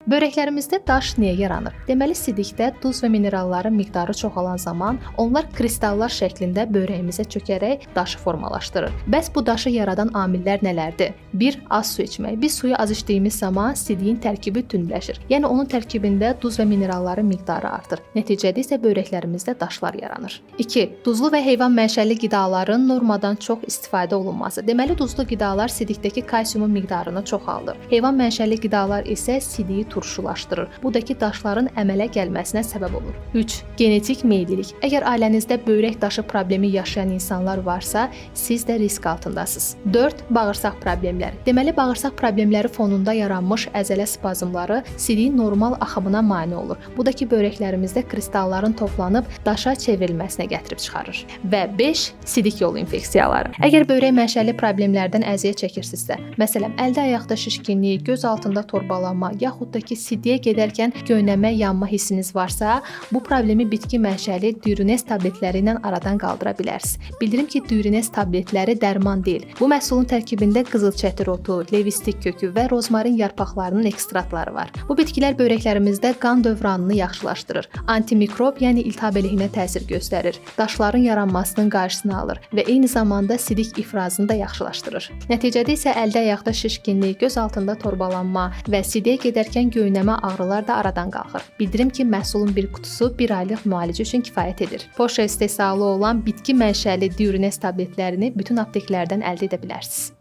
Böyrəklərimizdə daş niyə yaranır? Deməli, sidikdə duz və mineralların miqdarı çoxalan zaman onlar kristallar şəklində böyrəyimizə çökərək daşı formalaşdırır. Bəs bu daşı yaradan amillər nələrdir? 1. Az su içmək. Biz suyu az içdiyimiz zaman sidiyin tərkibi tündləşir. Yəni onun tərkibində duz və mineralların miqdarı artır. Nəticədə isə böyrəklərimizdə daşlar yaranır. 2. Duzlu və heyvan mənşəli qidaların normadan çox istifadə olunması. Deməli, duzlu qidalar sidikdəki kalsiumun miqdarını çoxaldır. Heyvan mənşəli qidalar isə sidiyi turşulaşdırır. Bu da ki, daşların əmələ gəlməsinə səbəb olur. 3. Genetik meyillilik. Əgər ailənizdə böyrək daşı problemi yaşayan insanlar varsa, siz də risk altındasınız. 4. Bağırsaq problemləri. Deməli, bağırsaq problemləri fonunda yaranmış əzələ spazmları sidiyin normal axımına mane olur. Bu da ki, böyrəklərimizdə kristalların toplanıb daşa çevrilməsinə gətirib çıxarır. Və 5. Sidik yolu infeksiyaları. Əgər böyrək mənşəli problemlərdən əziyyət çəkirsinizsə, məsələn, əldə ayaqda şişkinlik, göz altında torbalanma, yaxud da ki, sidiyə gedərkən göynəmə, yanma hissiniz varsa, bu problemi bitki mənşəli Dürines tabletləri ilə aradan qaldıra bilərsiniz. Bildirim ki, Dürines tabletləri dərman deyil. Bu məhsulun tərkibində qızılçətir otu, levistik kökü və rozmarin yarpaqlarının ekstraktları var. Bu bitkilər böyrəklərimizdə qan dövranını yaxşılaşdırır. Antimikrob, yəni iltihab əleyhinə təsir göstərir. Daşların yaranmasının qarşısını alır və eyni zamanda sidik ifrazını da yaxşılaşdırır. Nəticədə isə əldə ayaqda şişkinlik, göz altında torbalanma və sidiyə gedərkən göynəmə ağrılar da aradan qalxır. Bildirim ki, məhsulun bir qutusu bir aylıq müalicə üçün kifayət edir. Poşa istehsalı olan bitki mənşəli Diurines tabletlərini bütün apteklərdən əldə edə bilərsiniz.